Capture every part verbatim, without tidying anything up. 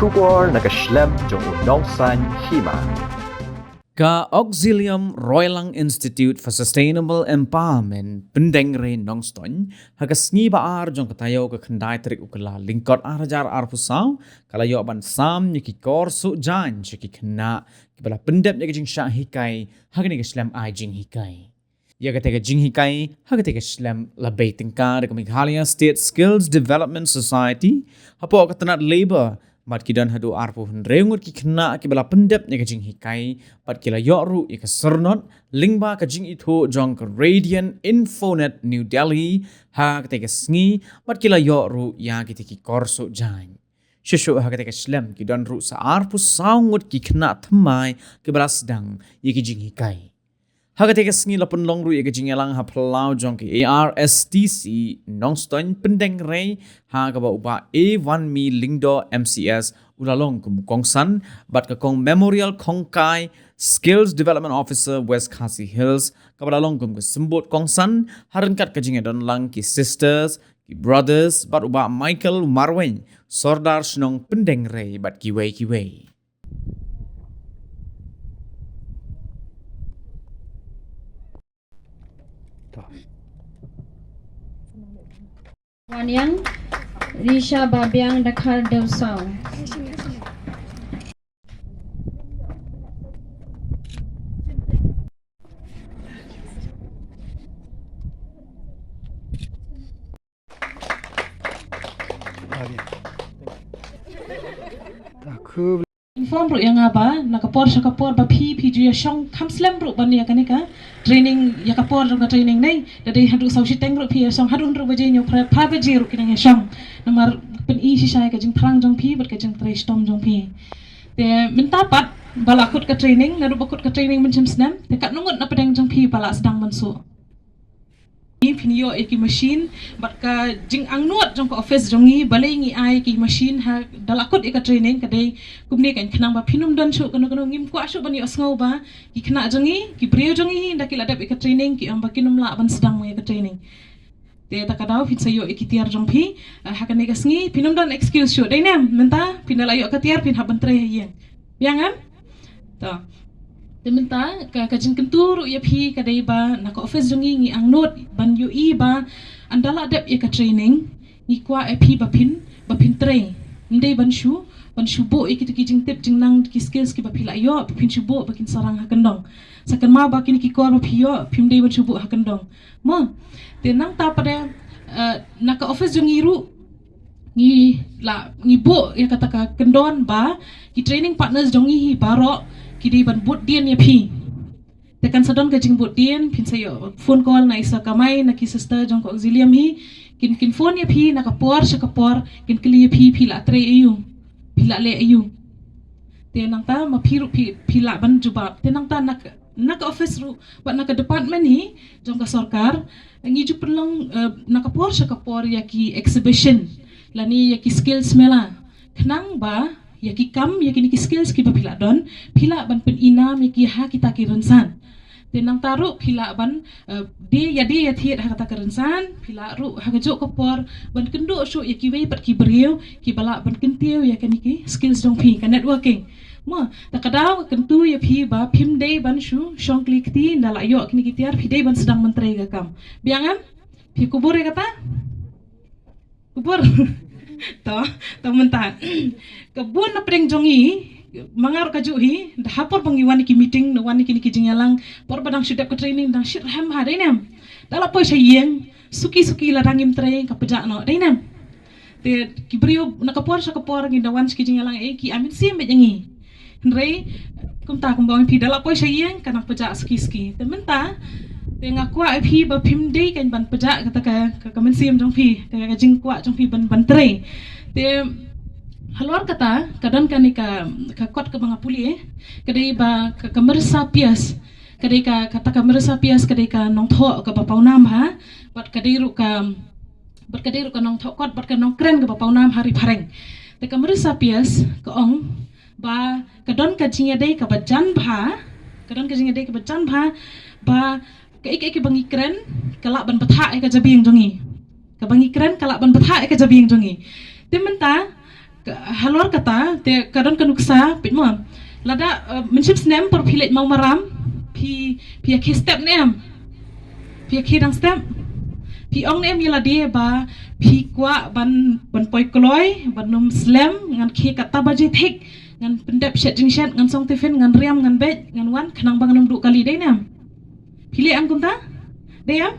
Khubor na ka shlem jong u nongsan hima. Ka Auxilium Roylang Institute for Sustainable Empowerment Pyndengrei Nongstoiñ, ha ka sngi ba ar jong ka taïew ka khyndai tarik u Kyllalyngkot ar hajar arphew saw, ka la ïoh ban sam ïa ki kor suh jaiñ sha ki khynnah kiba la pyndep ïa ka jingshah hikai ha kane ka shlem ai jinghikai. Ïa kata ka jinghikai ha kata ka shlem la bei tyngka da ka Meghalaya State Skills Development Society hapoh ka tnat Labour bad ki don haduh arphew hynriew ngut ki khynnah kiba la pyndep ïa ka jinghikai bad ki la ïoh ruh ïa ka syrnod lyngba ka jingithuh jong ka Radiant Infonet New Delhi ha kata ka sngi bad ki la ïoh ruh ïa kita ki kor suh jaiñ. Shuh shuh ha kata ka shlem ki don ruh sa arphew saw ngut ki khynnah thymmai kiba la sdang ïa ki jinghikai. Ha kata ka sngi la pynlong ruh ïa ka jingïalang ha phyllaw jong ka A R S T C Nongstoiñ Pyndengrei ha kaba u Bah Awanmi Lyngdoh M C S u la long kum u kongsan bad ka Kong Memorial Khongkai, Skills Development Officer, West Khasi Hills, kaba la long kum ka symbud kongsan ha ryngkat ka jingïadonlang ki sisters, ki brothers bad u Bah Michael Marwein, Sordar Shnong Pyndengrei bad kiwei kiwei. Waniang, Risha Babiang Dakhar Dewsaw. Inform ruh ïa nga ba na ka por sha ka por ba phi phi ju ïa shong kham slem ruh ban ïa kane ka training, ïa ka por jong ka training nei, da dei haduh saw shiteng ruh phi ïa shong, haduh hynriew baje, hynñiew phra, phra baje ruh ki nang ïa shong. Namar pyn-i shisha ïa ka jingthrang jong phi bad ka jingtrei shitom jong phi. Te mynta pat ba la kut ka training, naduh ba kut ka training mynshem snem, te katno ngut na pdeng jong phi ba la sdang ban suh? Phin ïoh ïa ki machine bad ka jingangnud jong ka office jong ngi, balei ngi ai ki machine ha da la kut ïa ka training, ka dei kumne, kan khnang ba phin ym don shuh kano kano, ngim kwah shuh ban ïohsngew ba ki khynnah jong ngi, ki briew jong ngi, da ki la dep ïa ka training ki ong ba kin ym lah ban sdang ïa ka training. Te ta ka daw phin sa ïoh ïa ki tiar jong phi, ah, ha kane ka sngi phin ym don excuse shuh, dei ne em? Mynta phin da la ïoh ka tiar phin hap ban trei ha ïing. Biang em? To. Te mynta ka, ka jingkyntu ruh ïa phi ka dei ba na ka office jong ngi ngi angnud ban ïohi ba ynda la dep ïa ka training ngi kwah ïa phi ba phin, ba phin trei. Ym dei ban shu, ban shu buh ïa kita ki jingtip jingnang, ki skills kiba phi la ïoh, ba phin shu buh ba kin sarang ha kyndong. Sa kynmaw ba kine ki kor ba phi ïoh phim dei ban shu buh ha kyndong. Mo. Te nangta pat de, eh, na ka office jong ngi ruh ngi la, ngi buh ïa kata ka kyndon ba ki training partners jong ngi hi baroh ki dei ban bud dien ïa phi. Te kan sa don ka jingbud dien, phin sa ïoh phone call na i sa kamai na ki sister jong ka Auxilium hi, kin, kin phone ïa phi na ka por sha ka por, kin kylli ïa phi, phi la trei aïu, phi la leh aïu. Te nangta ma phi ruh phi, phi lah ban jubab. Te nangta na ka, na ka office ruh bad na ka department hi jong ka sorkar, ngi ju pynlong, eh, na ka por sha ka por ïa ki exhibition lane ïa ki skills mela, khnang ba ïa ki kam, ïa kine ki skills kiba phi lah don, phi lah ban pyn-i nam ïa ki ha kita ki rynsan. Te nangta ruh phi lah ban, eh, die ïa, die ïa thied ha kata ka rynsan, phi lah ruh ha kajuh ka por ban kynduh shuh ïa kiwei pat ki briew kiba lah ban kyntiew ïa kine ki skills jong phi, ka networking. Mo, ta ka daw ka kyntu ïa phi ba phim dei ban shu shong kli kti, ynda la ïoh kine ki tiar phi dei ban sdang ban trei ka kam. Biang em? Phi kubur ïa kata? Kubur. To, to mynta. Ka bun na pdeng jong ngi, ma nga ruh kajuh hi, da ha por ba ngi wan ïa ki meeting, na wan ïa kine ki jingïalang, por ba dang shu dep ka training, dang shit rhem ha, dei ne em? Da la poi sha ïing, suki suki lada ngim trei ka pjah noh, dei ne em? Te ki briew na ka por sha ka por ngi da wan sha ki jingïalang, eh, ki ai mynsiem beit ïa ngi. Hynrei kumta, kumba ong phi, da la poi sha ïing ka nang pjah suki suki. Te mynta te nga kwah ïa phi ba phim dei kan ban pjah kata ka, ka, ka mynsiem jong phi, ka, ka jingkwah jong phi ban, ban trei. Te halor kata ka don kane ka, ka kot kaba nga pule, eh, ka dei ba ka, ka Marissa Pierce, ka dei ka, kata ka Marissa Pierce ka dei ka nongthoh kaba pawnam bha, bad ka dei ruh ka, bad ka dei ruh ka nongthoh kot bad ka nongkren kaba pawnam ha Ri Phareng. Te ka Marissa Pierce ka ong ba ka don ka jingïadei kaba jan bha, ka don ka jingïadei kaba jan bha, ba kaei kaei kaba ngi kren ka lah ban bthah ïa ka jabieng jong ngi. Kaba ngi kren ka lah ban bthah ïa ka jabieng jong ngi. Te mynta Halor kata te ka don ka nuksa peit mo. Lada mynshim snem por phi leit maw maram, phi phi ïa khie step ne em? Phi ïa khie dang step. Phi ong ne em ïa lade ba phi kwah ban ban poi kloi, ban nym slem, ngan khie kata baje thik, ngan pyndep shet jingshet, ngan song tiffin, ngan riam, ngan beit, ngan wan khnang ba ngan nym duh kali, dei ne em? Phi leh ang kumta? Dei em?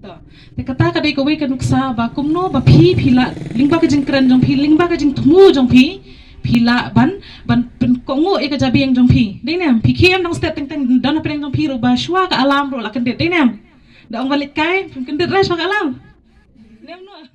To. Te kata ka dei kawei ka nuksa ba kumno ba phi phi lah lyngba ka jingkren jong phi, lyngba ka jingthmu jong phi, phi lah ban ban pynkohnguh ïa ka jabieng jong phi. Dei ne em? Phi khie em dang step teng teng, don hapdeng jong phi ruh ba shuwa ka alarm ruh la kyndit, dei ne em? Da ong ba leit kai, phim kyndit re shuwa ka alarm. Ne em noh?